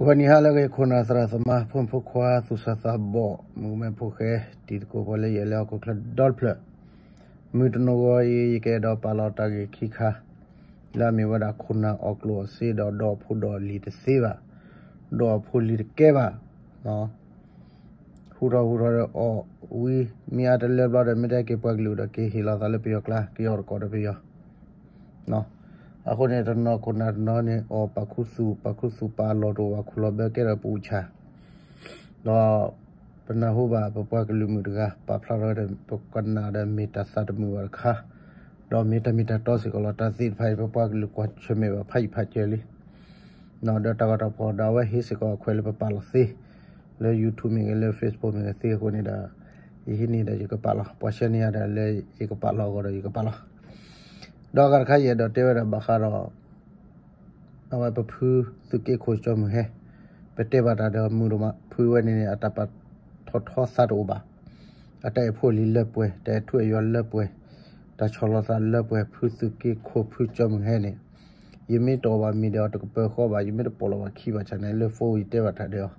ဂီၤနံၤဟါလၢအဂ့ၤ ခိၣ်နၢ်သရၣ်သမါ ဖိမုၣ်ဖိခွါ သူၣ်စၢ်သးဘီၣ် မုၣ်ကမဲဖိဃဲ တံၤသကိးဖိလၢယအဲၣ်လၢဟီၣ်ခိၣ်ချၢဒီတဖျၢၣ်, မုၢ်တနံၤအံၤ ယကအဲၣ်ဒိးပာ်လီၤတၢ်ဂ့ၢ်ခံခါ လၢအမ့ၢ်ဝဲဒၣ်ခိၣ်နၢ်အီၣ်ကျိၣ်အီၣ်စ့ဒီး ဒီးအဖိဒီးလံၤတသ့ဘၣ်, ဒီးအဖိလံၤတကဲဘၣ် ဟူထီၣ်ဟူထီၣ်ဒီးအီၣ်ဝံၤ မ့ၢ်အါတလၢဘျီဒီး မ့ၢ်တဟဲက့ၤပှၤကလုာ်ဒီး က့ၤဟ့ၣ်လီၤသးလၢပယီၤကျါ က့ၤအီၣ်တကိးဒီးပယီၤ အဃိန့ၣ် တနီၤခိၣ်နၢ်တနီၤန့ၣ် အီၣ်ပာ်ခူသူၣ် ပာ်ခူသူၣ် ပာ်အလီၢ်တအိၣ်ဘၣ် ခူၣ်လီၤဘၢကဲဒီးပူၤဆၣ် ဒီး ပနၢ်ဟူဘၣ် ပပှၤကလုာ်မုၣ်တဂၤ ပာ်ဖျါထီၣ်ဝဲဒီး ပကနၣ်ဒီးမ့ၢ်တၢ်သးတမုာ်ဘၣ်တခါ, ဒီးမ့ၢ်တၢ်မ့ၢ်တၢ်တီစ့ၢ်ကီးလီၤ. တၢ်သ့ၣ်တဖၣ်အံၤ ပပှၤကလုာ်ကွၢ်ဆၢၣ်မဲာ်ဘၣ်ဖးယံၤဖးစၢၤလံ ဒီးတၢ်ဂီၤတၢ်ဖီၣ်ဒီးအဝဲဟ့ၣ်စ့ၢ်ကီးအခွဲးလၢပပာ်လီၤသ့ လၢ YouTube မ့ၢ်ဂ့ၤ လၢ Facebook မ့ၢ်ဂ့ၤသ့အဃိန့ၣ်ဒီး ယဟံးန့ၢ်ဒီးယကပာ်လီၤ ပှၤဆှၢန့ၢ်ယၤဒီးလၢယကပာ်လီၤအဂီၢ်ဒီးယကပာ်လီၤ. ဒီးအဂၤတခါယအဲၣ်ဒိးတဲဝဲဒၣ်ဘၣ်ဃးဒီး အဝဲပဖုသုးက့ခိၣ်ကၠီမုၢ်ဟဲ ပတဲဘၣ်တၢ်ဒီးမုာ်ဒိၣ်မး ဖုဝဲန့ၣ်န့ၣ် အတၢ်ပာ်ထီၣ်ထီသးတအိၣ်ဘၣ်, အတၢ်အဲၣ်ဖိလံၤလၢပှဲၤ တၢ်အဲၣ်ထူအဲၣ်ယွၤလၢပှဲၤ, တၢ်ဆီၣ်လီၤသးလၢပှဲၤ ဖုသုးက့ခိၣ်ဖုကၠီမုၢ်ဟဲန့ၣ် ယမ့ၢ်တအီၣ်ဘၣ်မ့ၤဒီးအီၤတကပၤဃီဘၣ် ယမ့ၢ်တပိာ်လီၤဘၣ်ခံဘၣ်ဆၣ်န့ၣ် လၢ phone ယတဲဘၣ်တၢ်ဒီးအီၤ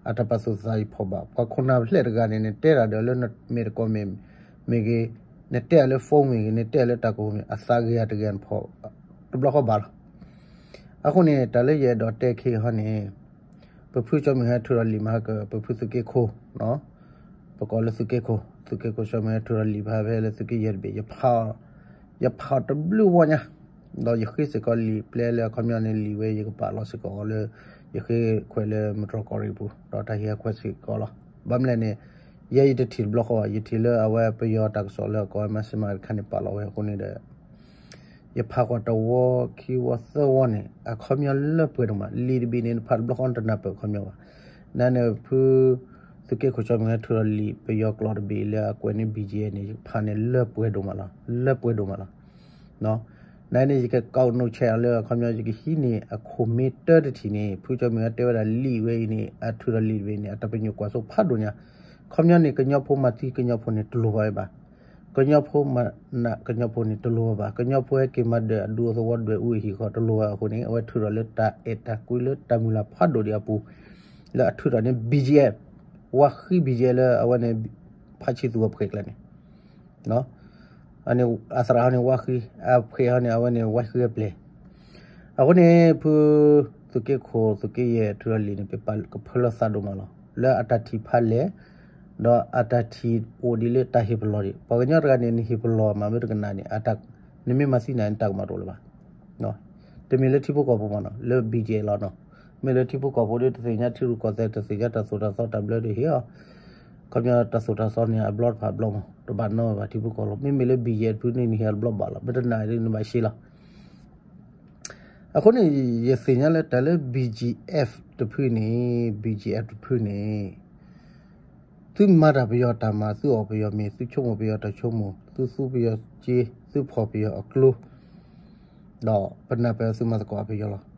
အတၢ်ပာ်သူၣ်သးယဖီၣ်ဘၣ် ပှၤခိၣ်နၢ်ဖျဲၣ်တဂၤန့ၣ်န့ၣ် တဲတၢ်ဒီးလၢနမဲာ်တကီၢ်မ့ၢ်ဂ့ၤ, နတဲအီၤလၢ phone မ့ၢ်ဂ့ၤ နတဲအီၤလၢတၢ်ကဟူးမ့ၢ် အသးဂ့ၤအတဂ့ၤန့ၣ်ဖီၣ် တဘျီဃီဘၣ်လီၤ. အဃိန့ၣ် တၢ်လၢယအဲၣ်ဒိးတဲခဲအံၤဟီန့ၣ် ပဖုကၠီမုၢ်ဟဲထုးထီၣ်လံာ်မးက ပဖုသုးက့ခိၣ် ပကိးလၢသုးက့ခိၣ် သုးက့ခိၣ်ကၠီမုၢ်ဟဲထုးထီၣ်လံာ်ဖဲဖဲလၢသုးက့ယဲၢ်တဘ့ၣ် ယဖး ယဖးအီၤတဘျုးဝီညါ, ဒီးယဃ့စ့ၢ်ကီးလံာ်ပျဲလၢအခီပညီန့ၣ် လံာ်ဝဲယကပာ်လီၤစ့ၢ်ကီးအီၤလၢ ယဃ့ခွဲးလၢမတြီၢ်ကီၢ်ရ့ၣ်ပူၤ ဒီးတၢ်ဟ့ၣ်အခွဲးစ့ၢ်ကီးလီၤ. ဘၣ်မနုၤလဲၣ်န့ၣ် ယဲယတထံၣ်တဘျီဃီဘၣ် ယထံၣ်လၢအဝဲပယီၤတၢ်ကစီၣ်လၢအကိးဝဲ Maxima တခါန့ၣ် ပာ်လီၤဝဲအဃိန့ၣ်ဒီး ယဖးကွၢ်တဝီခံဝီသၢဝီန့ၣ် အခီပညီလၢပှဲၤဒိၣ်မး လံာ်တဘ့ၣ်န့ၣ် နဖးတဘျီဃီနတနၢ်ပၢၢ်အခီပညီဘၣ်. နန့ၣ်ဖု သုးက့ခိၣ်ကၠီမုၢ်ဟဲထုးထီၣ်လံာ်ပယီၤကျိာ်တဘ့ၣ်လၢအကွဲးန့ၢ် BGF န့ၣ် ယဖးန့ၣ်လၢပှဲၤဒိၣ်မးလီၤ လၢပှဲၤဒိၣ်မးလီၤ. နန့ၣ် ယကကိးနုာ်ဆဲးအီၤလၢအခီပညီ ယကဟံးန့ၢ်အခိၣ်မ့ၢ်တၢတထံၣ်န့ၣ် ဖုကၠီမုၢ်ဟဲတဲဝဲဒၣ်လံာ်ဝဲအံၤန့ၣ် အထုးထီၣ်လံာ်တဘ့ၣ်န့ၣ် အတၢ်ပညိၣ်ကွၢ်စိဖးဒိၣ်ညါ, အခီပညီန့ၣ် ကညီဖိမၤသံကညီဖိန့ၣ်တလိၣ်ဘၣ်ဝဲဘၣ် ကညီဖိမၤနးကညီဖိန့ၣ်တလိၣ်ဘၣ်ဘၣ်, ကညီဖိဟဲက့ၤမၤဒၢးအဒူအသဝီဒွဲၣ်အူအဟံၣ်ဃီတလိၣ်ဘၣ်အဃိန့ၣ် အဝဲထုးထီၣ်လၢတၢ်အဲၣ်တၢ်ကွံလၢတၢ်မုၢ်လၢ်ဖးဒိၣ်ဒံးအပူၤ လၢအထုးထီၣ်န့ၣ် BGF ဝါဃံ BGF လၢအဝဲန့ၣ် ဖးဆံသူၣ်အဖှဲးကျါန့ၣ် အသရၣ်ဟီန့ၣ် ဝါဃံ အဖှဲးဟီန့ၣ် အဝဲန့ၣ် ဝါဃံအပျဲၢ် အဃိန့ၣ် ဖု သုးက့ခိၣ် သုးက့ယဲၢ် ထုးထီၣ်လံာ်န့ၣ် ပပာ်ကဖၢလၢသးဒိၣ်မးလီၤ. လၢအတၢ်ထံၣ်ဖးလဲၢ် ဒီးအတၢ်ထံၣ်အိၣ်ဒ်လၢတၢ်ဟ့ၣ်ပလီၢ်ဒံး ပှၤကညီတဂၤန့ၣ် နဟ့ၣ်ပလီၢ်မးမ့ၢ်တကနၣ်န့ၣ် နမ့ၢ်မၤသံနၤန့ၣ် တၢ်ကမၤတအိၣ်လၢၤဘၣ် တမ့ၢ်လၢထံဖိကီၢ်ဖိမးနီၤ လၢ BGF လီၤနီၤ, မ့ၢ်လၢထံဖိကီၢ်ဖိဒီး တသ့ၣ်ညါထံရူၢ်ကီၢ်သဲး တသ့ၣ်ညါတၢ်သိၣ်တၢ်သီတၢ်ဘျၢဒီးဟ့ၣ်အီၤ, ခီပညီတၢ်သိၣ်တၢ်သီန့ၣ် အဘျီတဖၣ်အဘျီမး တဘၣ်နီၣ်ဝဲဘၣ်ထံဖိကီၢ်ဖိလီၤ. မ့မ့ၢ်လၢ BGF တဖုန့ၣ် နဟ့ၣ်အီၤတဘျီဘၣ်လီၤ မ့ၢ်တနာ်န့ၣ်နဘၣ်ရှဲလီၤ အဃိန့ၣ် ယသ့ၣ်ညါလၢတၢ်လၢ BGF တဖုန့ၣ် BGF တဖုန့ၣ် သုမၤတၢ်ပယီၤတၢ်မၤ သုအီၣ်ပယီၤမ့ၤ သုဆိကမိၣ်ပယီၤတၢ်ဆိကမိၣ် သုသူပယီၤစ့ သုဖီၣ်ပယီၤအကျိ ဒီးပနၢ်ပၢၢ်သုမၤသကိးပယီၤလီၤ.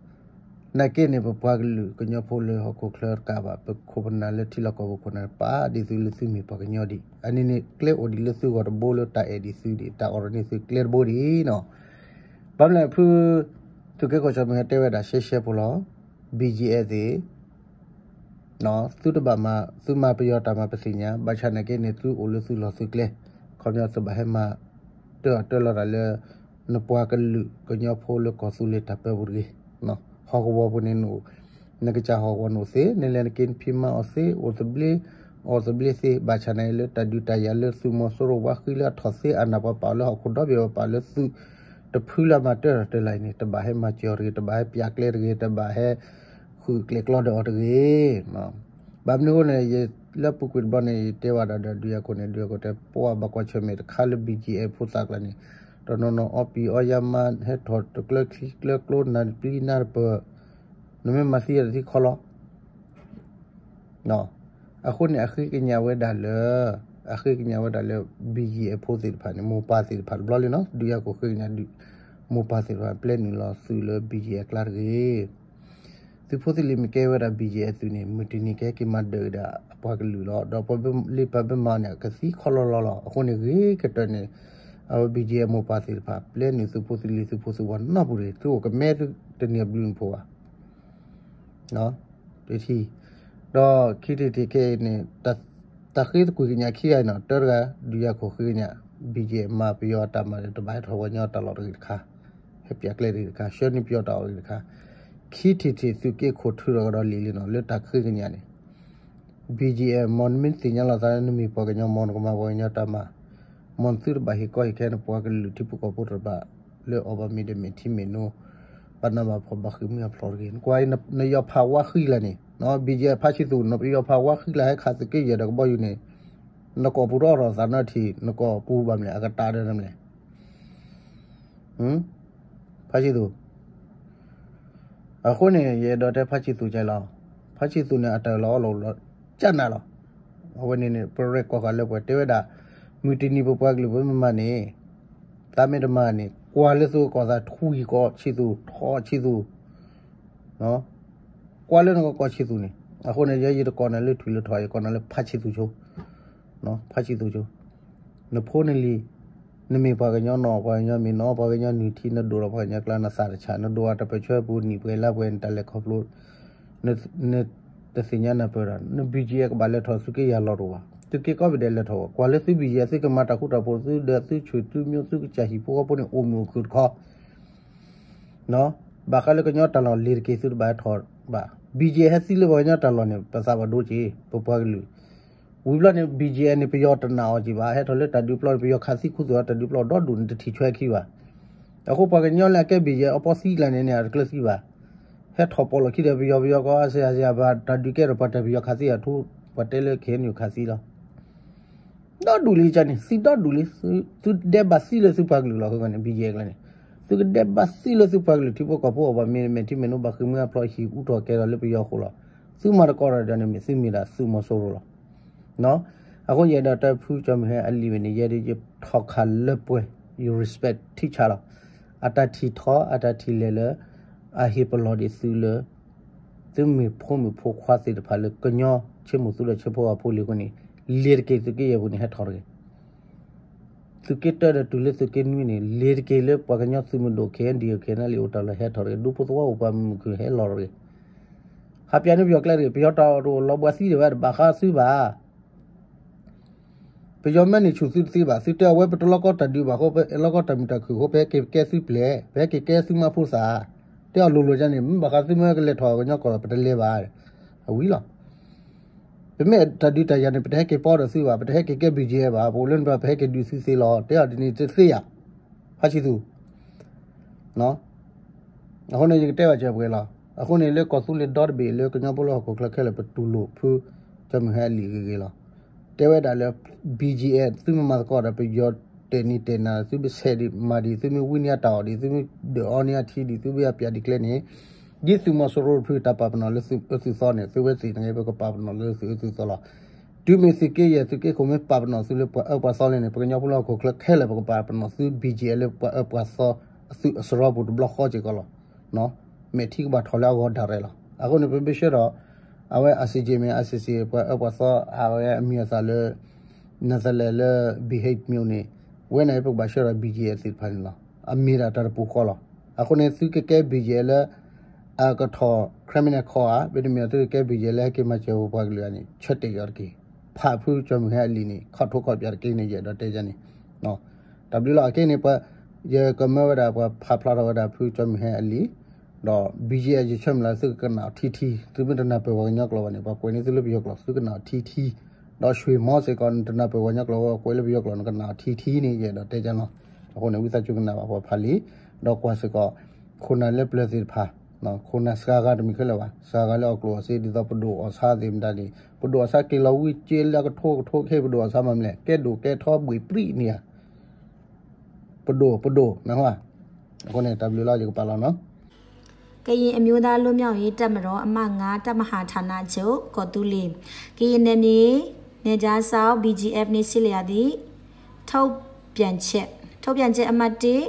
နာ်က့န့ၣ် ပပှၤကလုာ်ကညီဖိလၢဟီၣ်ခိၣ်ချၢတကးဘၣ် ပခိၣ်ပနၢ်လၢထံလီၢ်ကီၢ်ပူၤခိၣ်နၢ် ပာ်ဒ်သုလၢသုမ့ၢ်ပှၤကညီဒံး အန့ၣ်န့ၣ် ကျဲအိၣ်ဒံးလၢသုဂီၢ်တဘိလၢတၢ်အဲၣ်ဒံးသုဒံး တၢ်အိးထီၣ်န့ၢ်သုကျဲတဘိဒံးနီၤ. ဘၣ်မနုၤဖု သုးက့ခိၣ်စီၤမုၢ်ဟဲတဲဝဲဒၣ်ရှဲရှဲဖိလီၤ. BGF သ့ၣ် သုတဘၣ်မၤ သုမၤပယီၤတၢ်မၤပသ့ၣ်ညါ ဘၣ်ဆၣ်နာ်က့န့ၣ် သုအိၣ်လၢသုလီၢ်သုကျဲ ခီပညီသုဘၣ်ဟဲမၤ တၢၢ်အီၣ်တၢၢ်လီၤတၢ်လၢ နပှၤကလုာ်ကညီဖိလၢကီၢ်သူလ့ၤတၢ်ပၢပူၤတဂ့ၤ. ဟီၣ်ကဝီၤပူၤန့ၣ်နအိၣ် နကစၢ်ဟီၣ်ကဝီၤနအိၣ်သ့ နလဲၤနက့ၤနဖံးမၤအီၣ်သ့ အိၣ်သဘျ့ အီၣ်သဘျ့သ့ ဘၣ်ဆၣ်နာ်က့လၢတၢ်ဒုးတၢ်ယၤလၢသုးမီၤစိရိၤဝါဃံလၢအထီၣ်သ့ အနၢ်ပှၤပာ်အီၤလၢဟီၣ်ခိၣ်ဒီဘ့ၣ်ပာ်လၢသုးတဖုလၢအမၤတၢၢ်တၢ်လီၤအံၤန့ၣ် တဘၣ်ဟဲမၤစၢၤအီၤတဂ့ၤ တဘၣ်ဟဲပျးကျဲတဂ့ၤ တဘၣ်ဟဲ ဃုာ်ကျဲကျီဒီးအီၤတဂ့ၤ. ဘၣ်မနုၤအဃိန့ၣ် ယလၢပူၤကွံာ်တဘျီန့ၣ် ယတဲဝဲဒၣ်ဒီးဒုးယၤခိၣ်န့ၣ် ဒုးယၤခိၣ်တဲ ပှၤဘၣ်ကွၢ်ဆၢၣ်မဲာ်တခါလၢ BGF ဖိသၣ်ကျါန့ၣ် တနီၤနီၤအီပံၤအီယါမါ ဟဲထီၣ်တကျၢချံကျၢကျိ နၢ်တပျံၤနၢ်တပၢၢ် နမ့ၢ်မၤသံယၤတသံခီလီၤ. အဃိန့ၣ် အဃ့ကညးဝဲဒၣ်လၢ အဃ့ကညးဝဲဒၣ်လၢ BGF ဖိသ့ၣ်တဖၣ်န့ၣ် မိၢ်ပၢ်သ့ၣ်တဖၣ်တဘျီလံနီၤ ဒုးယၤခိၣ်ဃ့ကညး မိၢ်ပၢ်သ့ၣ်တဖၣ် ပျဲနုာ်လီၤသုးလၢ BGF အကျါတဂ့ၤ. သုးဖိသုးလံၤမ့ၢ်ကဲဝဲဒၣ် BGF သုးန့ၣ် မုၢ်တနံၤကဟဲက့ၤမၤဒၢးကဒီးအပှၤကလုာ်လီၤ. ဒီးပှၤလၢပှၤဘၢမၤန့ၣ် ကသံခီလီၤလီၤလီၤ. အဃိန့ၣ် ဂ့ၤကတၢၢ်န့ၣ် အဝဲ BGF မိၢ်ပၢ်သ့ၣ်တဖၣ် ပျဲနုာ်သုးဖိသုးလံၤသုးဖိသုးဝီၤနီၢ်ပူၤတဂ့ၤ. သုအိၣ်ကမဲသုတနံၤအဘျုးနဖှိၣ်ဘၣ်. တထံၣ်, ဒီးခံထံၣ်တထံၣ်ခဲအံၤန့ၣ် တၢ်ဃ့သကွံာ်ကညးခံဂၤအံၤနီၤ, တၢတဂၤ ဒုးယၤခိၣ်ဃ့ကညး, BGF မၤပယီၤအတၢ်မၤဒီး တဘၣ်ဟဲထီၣ်ပှၤကညီတၢ်လီၢ်တဂ့ၤတခါ, ဟဲပၠးကျဲတဂ့ၤတခါ, ဆှၢန့ၢ်ပယီၤတၢ်အီၣ်တဂ့ၤတခါ, ခံထံၣ်တထံၣ်သုးက့ခိၣ်ထုးထီၣ်ကဒီးလံာ်လံနီၤ လၢတၢ်ဃ့ကညးန့ၣ် BGF မ်နမ့ၢ်သ့ၣ်ညါလီၤသးလၢနမ့ၢ်ပှၤကညီ မ်နကမၤပှၤကညီတၢ်မၤ, မ်သုတဘၣ်ဟ့ၣ်ကီဟ့ၣ်ခဲနပှၤကလုာ်ထံဖိကီၢ်ဖိတဖၣ် လၢအီၣ်ဘၣ်မ့ၤဒီးမဲာ်ထံမဲာ်နိ, ဘၣ်နးဘၣ်ဖှီၣ်ဘၣ်ဃ့ၢ်မှံဟးဖျိးတဂ့ၤ, နကွၢ်အံၤ နယီၤဖးဝါဃံလၤန့ၣ်, BGF ဖါဆံသူး နယီၤဖးဝါဃံလၤ ဟဲခးသုးက့ယဲၢ်ဒီးကဘီယူၤန့ၣ်, နကိာ်ပူၤတအိးထီၣ်သးနီတထံၣ်, နကိာ်ပူၤဘၣ်မလဲၣ် အကတၢၢ်ဒီးနမလဲၣ် ဖါဆံသူး, အဃိန့ၣ် ယအဲၣ်ဒိးတဲဖါဆံသူးကလီၤ, ဖါဆံသူးန့ၣ် အတၢ်အၢၣ်လီၤအီလီၤလီၤ ကနၤလီၤ. အဝဲန့ၣ်န့ၣ် ပရဲၣ်ကီၢ်ဃာ်လၢပှဲၤတဲဝဲဒၣ်, မုၢ်တနံၤပပှၤကလုာ်ပမ့ၢ်မၤန့ၣ်, သးမ့ၢ်တမၤန့ၣ် ကွၢ်လၢသုကကိးသး ထွံၣ်ကီးဆံသူး ထီၣ်ဆံသူး ကွၢ်လၢနကကိးဆံသူးန့ၣ်, အဃိန့ၣ် ယဲယတကိးနၤလၢထွံၣ်လၢထီၣ် ယကိးနၤလၢဖါဆံသူးဆိ, ဖါဆံသူးဆိ, နဖိနလံၤ, နမ့ၢ်ပှၤကညီနီၢ် ပှၤကညီမ့ၢ်နီၢ် ပှၤကညီနုၢ်ထံ နဒိၣ်လီၤပှၤကညီကျါ နသးတဆး နဒိၣ်အတၢ်ပၢၢ်ဆၢပူၤနံၣ်ပှဲၤလါပှဲၤ နတၢ်လဲၤခီဖျိ နတသ့ၣ်ညါနၢ်ပၢၢ်ဒီး န BGF ကဘၣ်လဲၤထီၣ်သုးက့ယဲၢ်လီၢ်တအိၣ်ဘၣ်, သုးက့ကိးဘ့ၣ်ဒဲးလဲၤထီၣ်ဘၣ်, ကွၢ်လၢသု BGF သုကမၤတၢ်ဃူတၢ်ဖိး သုဒီးသုဆူၣ်သုမျိး သုကစၢ်ဟံၣ်ဖိဃီဖိန့ၣ် အိၣ်မုာ်အိၣ်ခုၣ်တခီ ဘၣ်ဃးလၢကညီတၢ်လီၢ်လ့ၤတက့ၢ် သုတဘၣ်ဟဲထီၣ်ဘၣ်, BGF ဟဲသံလၢပှၤကညီတၢ်လီၢ်န့ၣ် ပသးဘၣ်ဒိက့ၤ ပပှၤကလုာ်, ဝံၤဘျီန့ၣ် BGF န့ၣ် ပယီၤတနာ်အီၤက့ၤဘၣ်, ဟဲထီၣ်လၢတၢ်ဒုးပျီန့ၣ် ပယီၤခးသံခူသူၣ်အီၤ တၢ်ဒုးပျီဒီဒူၣ်န့ၣ် တထံၣ်ဆွဲခံဘၣ်, အဃိပှၤကညီလၢအကဲ BGF အပီသံကျါန့ၣ်န့ၣ် အတကျၢၤသံဘၣ်, ဟဲထီၣ်ပီၣ်လီၢ်ခံဒီးပယီၤ ပယီၤကီၢ် အစ့အစ့ဘၣ် တၢ်ဒုးကဲထီၣ်ပှၤတၢ်ပယီၤခးသံအထူ, ပှၤတဲလၢ ခဲအံၤန့ၣ် ခးသံလီၤ ဒီဒူၣ်လံကန့ၣ် သံဒီဒူၣ်လံ, သုဒဲးဘးသံလၢသုပှၤကလုာ်လီၤ ဃိန့ၣ် BGF ကျါန့ၣ်, သုကဒဲးဘးသံလၢသုပှၤကလုာ်ထံဖိကီၢ်ဖိအဘၣ်မ့ၢ်မဲာ်ထံမဲာ်နိ ဘၣ်ဃ့ၢ်မှံဟးဖျိး ဟံၣ်အူထီၣ်ကဲထီၣ်လၢပယီၤအဃိလီၤ, သုမၤတကီဒီးန့ၣ်မ့ၢ်သုမ့ၢ်ဒၣ်သုးမီၤစိရိၤလီၤ အဃိယအဲၣ်ဒိးတဲဖုကၠီမုၢ်ဟဲအလံာ်ဝဲန့ၣ် ယဲဒၣ်ယထီၣ်ခးလၢပှဲၤ ယ respect teacher လီၤ, အတၢ်ထံၣ်ထီၣ် အတၢ်ထံၣ်လဲၤလၢ အဟ့ၣ်ပလီၢ်ဒံးသုလၢ သုမ့ၢ်ဖိမုၣ်ဖိခွါသ့ၣ်တဖၣ်လၢကညီဆ့မိၣ်သုဒီးဆၢဖိအဖိလံအဃိန့ၣ်, လ့ၤတက့ၢ်သုးက့ယဲၢ်ပူၤန့ၣ်ဟဲထီၣ်တဂ့ၤ, သုးက့တၢဒီးတုၤလၢသုးက့နွံန့ၣ် လ့ၤတက့ၢ်လၢပှၤကညီသုးမုၢ်ဒိၣ် KNDO KNLA အိၣ်တၢ်လီၢ်ဟဲထီၣ်တဂ့ၤ, ဒူဖိသဝီအိၣ်ပှၤမုၢ်ခုၣ်ဟဲလီၤတဂ့ၤ, ဟးပၠးန့ၢ်ပယီၤကျဲတဂ့ၤ, ပယီၤတၢ်အိၣ်တအိၣ်လီၤဘှါသံဒံးဝဲတဘၣ်ဃးသုဘၣ် ပယီၤမၢန့ၢ်ဆူၣ်သုတသ့ဘၣ်, သုတဲအဝဲပတလီၢ်ကီတၢ်ဒုးဘၣ်အဃိ ပလီၢ်ကီတၢ်မုာ်တၢ်ခုၣ်အဃိ ပဟဲက့ၤကဲသုပျဲၢ်, ပဟဲက့ၤကဲသုမါဖိသၣ်, တဲအီၤလိၤလိၤန့ၣ် မ့ၢ်ဘၣ်ဃးသုမၢကလဲၤထီၣ်ကညီကီၢ်လီၤ ပတလဲၤဘၣ်, အဝံၤလီၤ. ပမ့ၢ်တၢ်ဒုးတၢ်ယၤန့ၣ် ပတဟဲက့ၤပီဒီးသုဘၣ်, ပတဟဲက့ၤကဲ BGF ဘၣ်, ပအိၣ်လၢနပှၤ ပဟဲက့ၤဒုးသုသ့လီၤ, တဲအီၤဒ်န့ၣ်တသ့ယၤ, ဖါဆံသူး အဃိန့ၣ် ယကတဲဘၣ်စၢၤပှဲၤလီၤ. အဃိန့ၣ် လၢကီၢ်သူလ့ၤဒီတဘ့ၣ်လၢကညီဖိလၢဟီၣ်ခိၣ်ချၢခဲလၢာ် ပတူၢ်လိာ်ဖုကၠီမုၢ်ဟဲအလံာ်ဂ့ၤဂ့ၤလီၤ. တဲဝဲဒၣ်လၢ BGF သုမ့ၢ်မၤသကိးဒီးပယီၤတဲာ်နံၤတဲာ်နၤ သုမ့ၢ်ဆဲးဒံးမၤဒံး သုမ့ၢ်ဝံန့ၢ်အတၢ်အီၣ်ဒံး သုမ့ၢ်ဒၢးအီန့ၢ်အထံဒံး သုမ့ၢ်အပျးဒံးကျဲန့ၣ် ဒ်သုးမီၤစိရိၤတဖုတၢ်ပာ်ပနီၣ်လၢသုးအၢသုးသီန့ၣ် သုဝဲသ့ၣ်န့ၣ် ပကပာ်ပနီၣ်လၢသုးအၢသုးသီလီၤ. တုၤမ့ၢ်သုးက့ယဲၢ် သုးက့ခိၣ်မ့ၢ်ပာ်ပနီၣ်သုလၢပှၤအၢပှၤသီလံန့ၣ် ပကညီဖိလၢဟီၣ်ခိၣ်ချၢခဲလၢာ် ပကပာ်ပနီၣ်သု BGF လၢပှၤအၢပှၤသီအသုးအစရီပူၤတဘျီဃီစ့ၢ်ကီးလီၤ. မဲာ်ထံကဘၣ်ထီၣ်လၢအဂီၢ်ဒၣ်ရဲၣ်လီၤ. အဃိန့ၣ် ပမ့ၢ်ဆှၢဒီး အဝဲ ICJ မ့ၢ် ICC ပှၤအၢပှၤသီ အဝဲအမံၤအသၣ်လၢ Netherlands လၢ The Hague မ့ၢ်န့ၣ် ဝဲန့ၣ်ပကဘၣ်ဆှၢဒီး BGF သ့ၣ်တဖၣ်န့ၣ်လီၤ. အမ့ၢ်ဒၣ်တၢ်တပူၤဃီလီၤ. အဃိန့ၣ် သုကကဲ BGF လၢ အကထီၣ် criminal court ဧါ, မ့တမ့ၢ်သုကကဲ BGF လၢဟဲက့ၤမၤစၢၤပပှၤကလုာ်ဧါန့ၣ် ဆၢတဲာ်က့ၤအီၤတက့ၢ်. ဖးဖုကၠီမုၢ်ဟဲအလံာ်န့ၣ် ခီၣ်ထိခီၣ်ပၠးတက့ၢ်န့ၣ် ယအဲၣ်ဒိးတဲန့ၣ် တၢ်ဘျုးလီၤ. အခဲအံၤန့ၣ် ပှၤ ယကမၢဝဲဒၣ် ပှၤဖးဖျါထီၣ်ဝဲဒၣ်ဖုကၠီမုၢ်ဟဲအလံာ် ဒီး BGF ယဆၢမုၢ်လၢ်သုကကနၣ်အီၤထံထံ, သုမ့ၢ်တနၢ်ပၢၢ်ပှၤကညီကျိာ်ဘၣ်န့ၣ် ပှၤကွဲးန့ၢ်သုလၢပယီၤကျိာ် သုကနၣ်အီၤထံထံ, ဒီး ရွှေမော် စ့ၢ်ကီး နတနၢ်ပၢၢ်ပှၤကညီကျိာ် ပှၤကွဲးလၢပယီၤကျိာ် နကနၣ်အီၤထံထံန့ၣ် ယအဲၣ်ဒိးတဲန့ၣ်လီၤ. အဃိန့ၣ် ဝံသးစူၤကနၣ်ဘၣ်ပှၤဖးလံာ်, ဒီးကွၢ်စ့ၢ်ကီး ခိၣ်နၢ်လၢပျၢၤသ့ၣ်တဖၣ် ခိၣ်နၢ်စှၤဂၤတမံၤခဲလၢာ်ဘၣ်, စှၤဂၤလၢအီၣ်ကျိၣ်အီၣ်စ့ ဒ်သိးပဒိၣ်အီၣ်ဆါသ့ၣ်မတၤန့ၣ် ပဒိၣ်အီၣ်ဆါက့ၤလီၤဝံၤက့လၢအကထိကထိခဲအံၤ ပဒိၣ်အီၣ်ဆါမၤမလဲၣ် ကဲဒိၣ်ကဲထီဘှ့ၣ်ပြံၣ်န့ၣ်ဧါ, ပဒိၣ်ပဒိၣ်နၢ်ဟူဧါ. အဃိန့ၣ် တၢ်ဘျုးလီၤ ယကပာ်လီၤနီၤ. ကရင်အမျိုးသားလွတ်မြောက်ရေးတပ်မတော် အမှတ် ငါး တပ်မဟာ ဌာနချုပ် ကော်သူးလေ ကရင်နယ်မြေ နယ်ခြားစောင့် ဘီဂျီအက်ဖ် နှင့် စစ်လက်ရာသည့် ထုတ်ပြန်ချက် ထုတ်ပြန်ချက်အမှတ် တစ်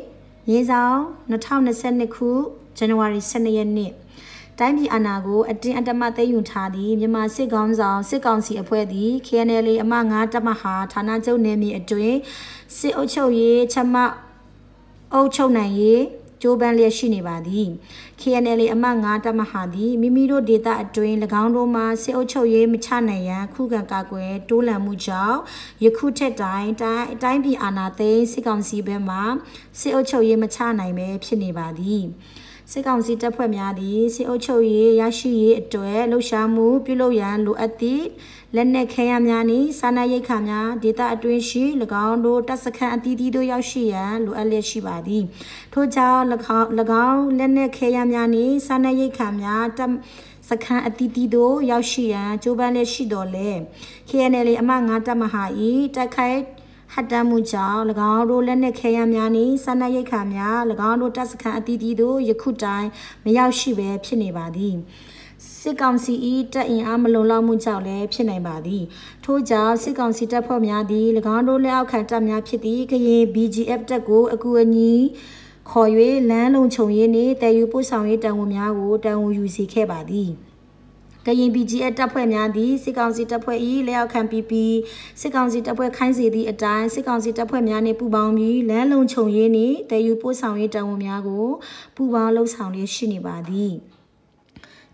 ရေးဆောင် နှစ်ထောင်နှစ်ဆယ့်နှစ်ခု ဇန်နဝါရီ ဆယ့်နှစ်ရက်နေ့ တိုင်းပြည်အာဏာကို အတင်းအဓမ္မသိမ်းယူထားသည့် မြန်မာစစ်ခေါင်းဆောင် စစ်ကောင်စီအဖွဲ့သည် ခီႇအန်ႇအယ်ႇလ်အေ အမှတ် ငါး တပ်မဟာ ဌာနချုပ်နယ်မြေအတွင်း စစ်အုပ်ချုပ်ရေး ချမှတ် အုပ်ချုပ်နိုင်ရေး ကြိုးပမ်းလျက်ရှိနေပါသည်။ ခ့ဢၣ်ၣ်ၣ်ၣ် အမှတ်ငါး တပ်မဟာသည် မိမိတို့ဒေသအတွင်း ၎င်းတို့မှ စစ်အုပ်ချုပ်ရေးမချနိုင်ရန် ခုခံကာကွယ် တွန်းလှန်မှုကြောင့် ယခုထက်တိုင် တိုင်းတိုင်းပြည်အာဏာသိမ်းစစ်ကောင်စီဘက်မှ စစ်အုပ်ချုပ်ရေးမချနိုင်ပဲ ဖြစ်နေပါသည်။ စစ်ကောင်စီတပ်ဖွဲ့များသည် စစ်အုပ်ချုပ်ရေးရရှိရေးအတွက် လှုပ်ရှားမှုပြုလုပ်ရန် လိုအပ်သည့် လက်နက်ခဲယမ်းများနှင့် စားနပ်ရိက္ခာများ ဒေသအတွင်းရှိ ၎င်းတို့တပ်စခန်းအသီးသီးသို့ ရောက်ရှိရန် လိုအပ်လျက်ရှိပါသည်။ ထို့ကြောင့် ၎င်း ၎င်းလက်နက်ခဲယမ်းများနှင့် စားနပ်ရိက္ခာများ တပ်စခန်းအသီးသီးသို့ ရောက်ရှိရန် ကြိုးပမ်းလျက်ရှိသော်လည်း ခ့ဢၣ်ၣ်ၣ်ၣ် အမှတ်ငါး တပ်မဟာ၏ တိုက်ခိုက်ဟန့်တားမှုကြောင့် ၎င်းတို့လက်နက်ခဲယမ်းများနှင့် စားနပ်ရိက္ခာများ ၎င်းတို့တပ်စခန်းအသီးသီးသို့ ယခုတိုင် မရောက်ရှိပဲ ဖြစ်နေပါသည်။ စစ်ကောင်စီ၏ တပ်အင်အားမလုံလောက်မှုကြောင့်လည်း ဖြစ်နိုင်ပါသည်။ ထို့ကြောင့် စစ်ကောင်စီတပ်ဖွဲ့များသည် ၎င်းတို့လက်အောက်ခံတပ်များဖြစ်သည့် ကရင် ဘီဂျီအက်ဖ် တပ်ကို အကူအညီခေါ်၍ လမ်းလုံခြုံရေးနှင့် သယ်ယူပို့ဆောင်ရေးတာဝန်များကို တာဝန်ယူစေခဲ့ပါသည်။ ကရင် ဘီဂျီအက်ဖ် တပ်ဖွဲ့များသည် စစ်ကောင်စီတပ်ဖွဲ့၏ လက်အောက်ခံဖြစ်ပြီး စစ်ကောင်စီတပ်ဖွဲ့ ခိုင်းစေသည့်အတိုင်း စစ်ကောင်စီတပ်ဖွဲ့များနှင့် ပူးပေါင်းပြီး လမ်းလုံခြုံရေးနှင့် သယ်ယူပို့ဆောင်ရေးတာဝန်များကို ပူးပေါင်းလုပ်ဆောင်လျက်ရှိနေပါသည်။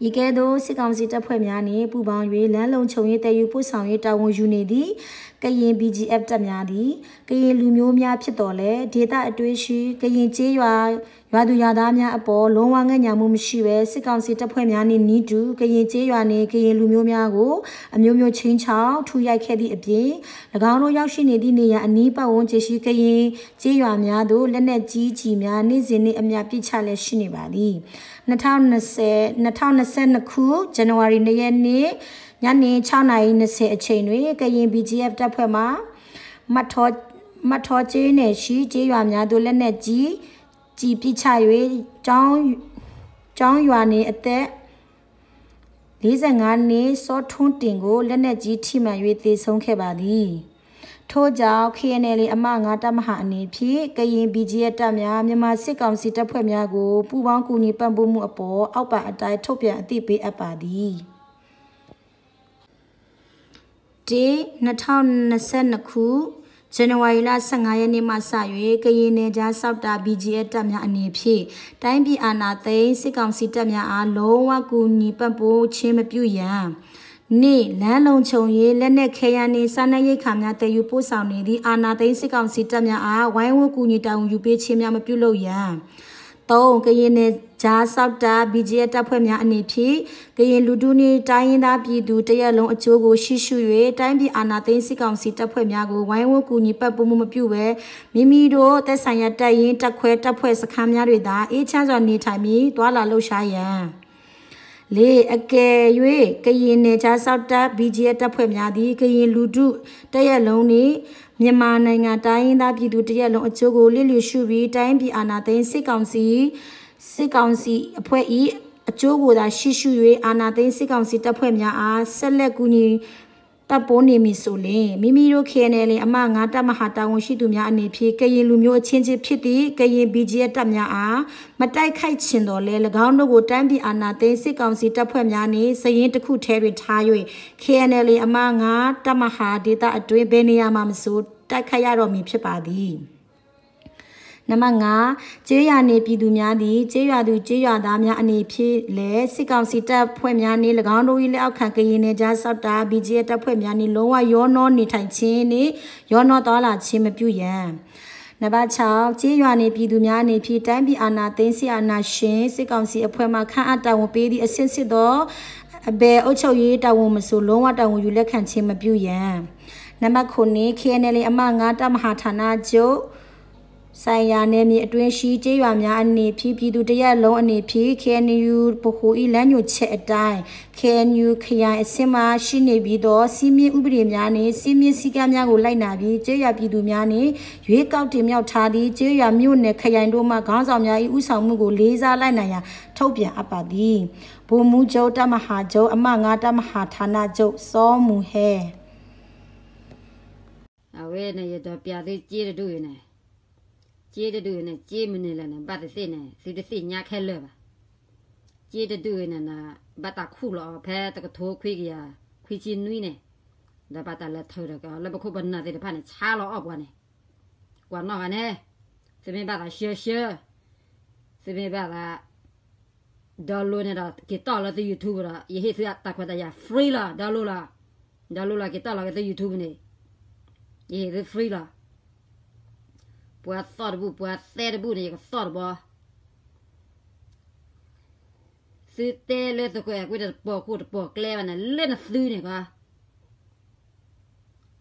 ယကဲသိး စစ်ကောင်စီတပ်ဖွဲ့များနှင့် ပူးပေါင်း၍ လမ်းလုံခြုံရေး သယ်ယူပို့ဆောင်ရေး တာဝန်ယူနေသည့် ကရင် ဘီဂျီအက်ဖ် တပ်များသည် ကရင်လူမျိုးများဖြစ်သော်လည်း ဒေသအတွင်းရှိ ကရင်ကျေးရွာ ရွာသူရွာသားများအပေါ် လုံးဝငဲ့ညှာမှုမရှိဘဲ စစ်ကောင်စီတပ်ဖွဲ့များနှင့်နည်းတူ ကရင်ကျေးရွာနှင့် ကရင်လူမျိုးများကို အမျိုးမျိုးခြိမ်းခြောက် ထုရိုက်ခဲ့သည့်အပြင် ၎င်းတို့ရောက်ရှိနေသည့်နေရာအနီးပတ်ဝန်းကျင်ရှိ ကရင်ကျေးရွာများသို့ လက်နက်ကြီးကျည်များ နေ့စဉ်နှင့်အမျှ ပစ်ချလျက်ရှိနေပါသည်။ နှစ်ထောင်နှစ်ဆယ့်နှစ်ခု ဇန်နဝါရီ နှစ်ရက်နေ့ ညနေ ခြောက်နာရီ နှစ်ဆယ်အချိန်တွင် ကရင် ဘီဂျီအက်ဖ် တပ်ဖွဲ့မှ မတ်ထောကျေးနယ်ရှိ ကျေးရွာများသို့ လက်နက်ကြီး ကျည်ပစ်ချ၍ ကျောင်း ကျောင်းရွာနေအသက် လေးဆယ့်ငါးနှစ် စောထွန်းတင်ကို လက်နက်ကြီးထိမှန်၍ သေဆုံးခဲ့ပါသည်။ ထို့ကြောင့် ခ့ဢၣ်ၣ်ၣ်ၣ် အမှတ်ငါး တပ်မဟာအနေဖြင့် ကရင် ဘီဂျီအက်ဖ် တပ်များ မြန်မာစစ်ကောင်စီတပ်ဖွဲ့များကို ပူးပေါင်းကူညီပံ့ပိုးမှုအပေါ် အောက်ပါအတိုင်း ထုတ်ပြန်အသိပေးအပ်ပါသည်။ တစ်၊ နှစ်ထောင်နှစ်ဆယ့်နှစ်ခု၊ ဇန်နဝါရီလ ဆယ့်ငါးရက်နေ့မှစ၍ ကရင်နယ်ခြားစောင့်တပ် ဘီဂျီအက်ဖ် တပ်များအနေဖြင့် တိုင်းပြည်အာဏာသိမ်းစစ်ကောင်စီတပ်များအား လုံးဝကူညီပံ့ပိုးခြင်းမပြုရန်၊ နှစ်၊ လမ်းလုံခြုံရေး၊ လက်နက်ခဲယမ်းနှင့် စားနပ်ရိက္ခာများ သယ်ယူပို့ဆောင်နေသည့် အာဏာသိမ်းစစ်ကောင်စီတပ်များအား ဝိုင်းဝန်းကူညီတာဝန်ယူပေးခြင်းများ မပြုလုပ်ရန်၊ သုံး၊ ကရင်နယ်ခြားစောင့်တပ် ဘီဂျီအက်ဖ် တပ်ဖွဲ့များအနေဖြင့် ကရင်လူထုနှင့် တိုင်းရင်းသားပြည်သူတစ်ရပ်လုံးအကျိုးကို ရှေ့ရှု၍ တိုင်းပြည်အာဏာသိမ်းစစ်ကောင်စီတပ်ဖွဲ့များကို ဝိုင်းဝန်းကူညီပံ့ပိုးမှုမပြုဘဲ မိမိတို့သက်ဆိုင်ရာတပ်ရင်း၊ တပ်ခွဲ၊ တပ်ဖွဲ့စခန်းများတွင်သာ အေးချမ်းစွာနေထိုင်ပြီး သွားလာလှုပ်ရှားရန်၊ လေး၊ အကယ်၍ ကရင်နယ်ခြားစောင့်တပ် ဘီဂျီအက်ဖ် တပ်ဖွဲ့များသည် ကရင်လူထုတစ်ရပ်လုံးနှင့် မြန်မာနိုင်ငံတိုင်းရင်းသားပြည်သူတစ်ရပ်လုံးအကျိုးကို လျစ်လျူရှုပြီး တိုင်းပြည်အာဏာသိမ်းစစ်ကောင်စီ စစ်ကောင်စီအဖွဲ့၏ အကျိုးကိုသာရှေ့ရှု၍ အာဏာသိမ်းစစ်ကောင်စီတပ်ဖွဲ့များအား ဆက်လက်ကူညီပံ့ပိုးနေမည်ဆိုလျှင် မိမိတို့ ခ့ဢၣ်ၣ်ၣ်ၣ် အမှတ်ငါး တပ်မဟာ တာဝန်ရှိသူများအနေဖြင့် ကရင်လူမျိုးအချင်းချင်းဖြစ်သည့် ကရင် ဘီဂျီအက်ဖ် တပ်များအား မတိုက်ခိုက်ချင်သော်လည်း ၎င်းတို့ကို တိုင်းပြည်အာဏာသိမ်းစစ်ကောင်စီတပ်ဖွဲ့များနှင့် စာရင်းတစ်ခုထဲတွင်ထား၍ ခ့ဢၣ်ၣ်ၣ် အမှတ်ငါး တပ်မဟာ ဒေသအတွင်း ဘယ်နေရာမှာမဆို တိုက်ခိုက်ရတော့မည်ဖြစ်ပါသည်။ နံပါတ်ငါး၊ ကျေးရွာနေပြည်သူများသည် ကျေးရွာသူကျေးရွာသားများအနေဖြင့်လည်း စစ်ကောင်စီတပ်ဖွဲ့များနှင့် ၎င်းတို့၏ လက်အောက်ခံ ကရင်နယ်ခြားစောင့်တပ် ဘီဂျီအက်ဖ် တပ်ဖွဲ့များနှင့် လုံးဝရောနှောနေထိုင်ခြင်းနှင့် ရောနှောသွားလာခြင်းမပြုရန်။ နံပါတ်ခြောက်၊ ကျေးရွာနေပြည်သူများအနေဖြင့် တိုင်းပြည်အာဏာသိမ်းစစ်အာဏာရှင် စစ်ကောင်စီအဖွဲ့မှ ခန့်အပ်တာဝန်ပေးသည့် အဆင့်ဆင့်သော ဘယ်အုပ်ချုပ်ရေးတာဝန်မဆို လုံးဝတာဝန်ယူလက်ခံခြင်းမပြုရန်။ နံပါတ်ခုနှစ်၊ ခ့ဢၣ်ၣ်ၣ် အမှတ်ငါး တပ်မဟာ ဌာနချုပ် ဆိုင်ရာနယ်မြေအတွင်းရှိ ကျေးရွာများအနေဖြင့် ပြည်သူတစ်ရပ်လုံးအနေဖြင့် ခ့ဢၣ်ယူ ဗဟို ၏ လမ်းညွှန်ချက်အတိုင်း ခ့ဢၣ်ယူ ခရိုင်အဆင့်မှ ရှိနေပြီးသော စည်းမျဉ်းဥပဒေများနှင့် စည်းမျဉ်းစည်းကမ်းများကို လိုက်နာပြီး ကျေးရွာပြည်သူများနှင့် ရွေးကောက်တင်မြှောက်ထားသည့် ကျေးရွာ မြို့နယ် ခရိုင်တို့မှ ခေါင်းဆောင်များ၏ ဦးဆောင်မှုကို လေးစားလိုက်နာရန် ထုတ်ပြန်အပ်ပါသည်။ ဗိုလ်မှူးချုပ် တပ်မဟာချုပ် အမှတ်ငါး တပ်မဟာ ဌာနချုပ် စောမူဟဲ အဝဲန့ၣ် ယဒီးပျးသု စ့တဒူၣ်အံၤန့ၣ်, စ့တဒူၣ်အံၤန့ၣ် စ့မနုၤလဲၣ်န့ၣ် ဘၣ်တသ့ၣ်န့ၣ် သုတသ့ၣ်ညါခဲလၢာ်ဘၣ်. စ့တဒူၣ်အံၤန့ၣ် ဘၣ်တၢ်ခူၣ်လီၤအီၤဖဲတကထိခွံကယၤခွံဆံနွံန့ၣ်, ဒီးဘၣ်တၢ်လဲၤထုးဒီးက့ၤအီၤလၢပခိၣ်ပနၢ်သ့ၣ်တဖၣ်န့ၣ် ဆါလီၤအီၣ်ပှၤန့ၣ်, ကွၢ်နီၣ်ဂၤန့ၣ်, သုမ့ၢ်ဘၣ်သးဆှၢဆှၢ, စ့ သုမ့ၢ်ဘၣ်သး download န့ၣ်ဒီး က့ၤတီၢ်လၢသု YouTube ဒီး ယဟ့ၣ်သုတၢ်ခွဲးတၢ်ယာ် free လီၤ. download လီၤ. download လီၤ က့ၤတီၢ်လီၤက့ၤသု YouTube န့ၣ် ယဟ့ၣ်သု free လီၤ. ပှၤသီၣ်တဘူၣ် ပှၤသဲတဘူၣ်န့ၣ် ယကသီၣ်တဘီ. သုတဲလၢသုးခိၣ်အဲၣ်ကွံန့ၣ် တပိာ်ခိၣ်တပိာ်ကျဲဘၣ်န့ၣ် လၢနသုန့ၣ်ကီး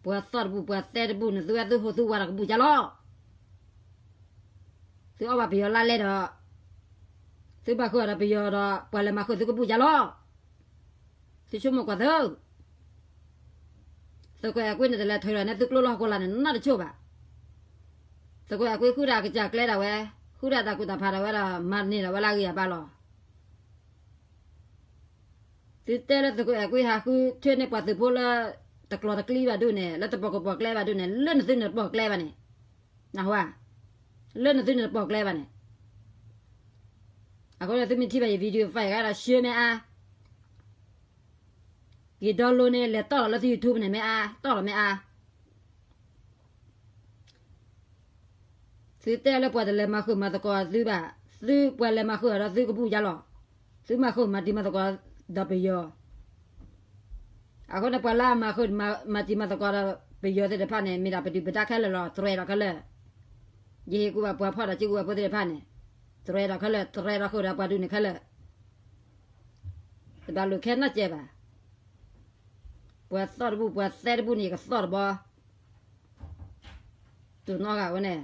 ပှၤသီၣ်တဘူၣ် ပှၤသဲတဘူၣ်န့ၣ် သုဝဲသုဟိသုဝါဒီးကဘူၣ်ကၢ်လီၤ. သုအီၣ်ဘၣ်ပယီၤလါလဲဒီး သုဘၣ်ဃုာ်ဒီးပယီၤဒီး ပှၤလဲၤမၤဃုာ်သုကဘူၣ်ကၢ်လီၤ. သုဆိကမိၣ်ကွၢ်သု သုးခိၣ်အဲၣ်ကွံန့ၣ် တလဲၤထုးလီၤန့ၢ်သုကျိလၢဟီၣ်ခိၣ်လာ်န့ၣ် နီတဆိၣ်ဘၣ်. သုးခိၣ်အဲၣ်ကွံဃုတၢ်ကစၢ်ကျဲဒၣ်ဝဲ, ဃုတၢ်တၢ်ကူၣ်တၢ်ဖးဒၣ်ဝဲဒီး မၤန့ၢ်ဒၣ်ဝဲလၢအဂံၢ်အဘါလီၤ. သုတဲလၢသုးခိၣ်အဲၣ်ကွံဟးဃုထၢန့ၢ်ပှၤသုးဖိလၢ တကျိၤတကျဲဘၣ်ဒိၣ်န့ၣ် လၢတပိာ်ခိၣ်ပိာ်ကျဲဘၣ်ဒိၣ်န့ၣ် လၢနသုန့ၣ်တပိာ်ကျဲဘၣ်န့ၣ်, နဟါ, လၢနသုန့ၣ်တပိာ်ကျဲဘၣ်န့ၣ်. အဃိန့ၣ် သုမ့ၢ်ထံၣ်ဘၣ်ယ video file ဒီး share မ့ၢ်အါ, ယ download န့ၣ် လဲၤတီၢ်လီၤလၢသု YouTube န့ၣ်မ့ၢ်အါ, တီၢ်လီၤမ့ၢ်အါ. သုတဲလၢပှၤတလဲၤမၤဃုာ်မၤသကိးသုဘၣ်, သုပှၤလဲၤမၤဃုာ်ဒီးသုကဘူၣ်ယါလီၤ. သုမၤဃုာ်မၤတံၤမၤသကိးဒီးပယီၤ. အဃိန့ၣ် ပှၤလၢအမၤဃုာ်မၤတံၤမၤသကိးဒီးပယီၤသ့ၣ်တဖၣ်န့ၣ် မ့ၢ်ဒၣ်ပဒုၣ်ပဒါခဲလၢာ်လီၤ, တြဲၤဒီးခဲလၢာ်. ယဟ့ၣ်ကူၣ်ဘၣ်ပှၤဖီၣ်ဒီးက့ကူၣ်ဘၣ်ဖိသ့ၣ်တဖၣ်န့ၣ်, တြဲၤဒီးခဲလၢာ်, တြဲၤဒီးဃုာ်ဒီးပှၤဒုးန့ၣ်ခဲလၢာ်. တဘၣ်လိာ်ခဲနီတစဲးဘၣ်. ပှၤသီၣ်တဘူၣ် ပှၤသဲတဘူၣ်န့ၣ် ယကသီၣ်တဘီ. တိၢ်နီၣ်ဂၤဝဲန့ၣ်,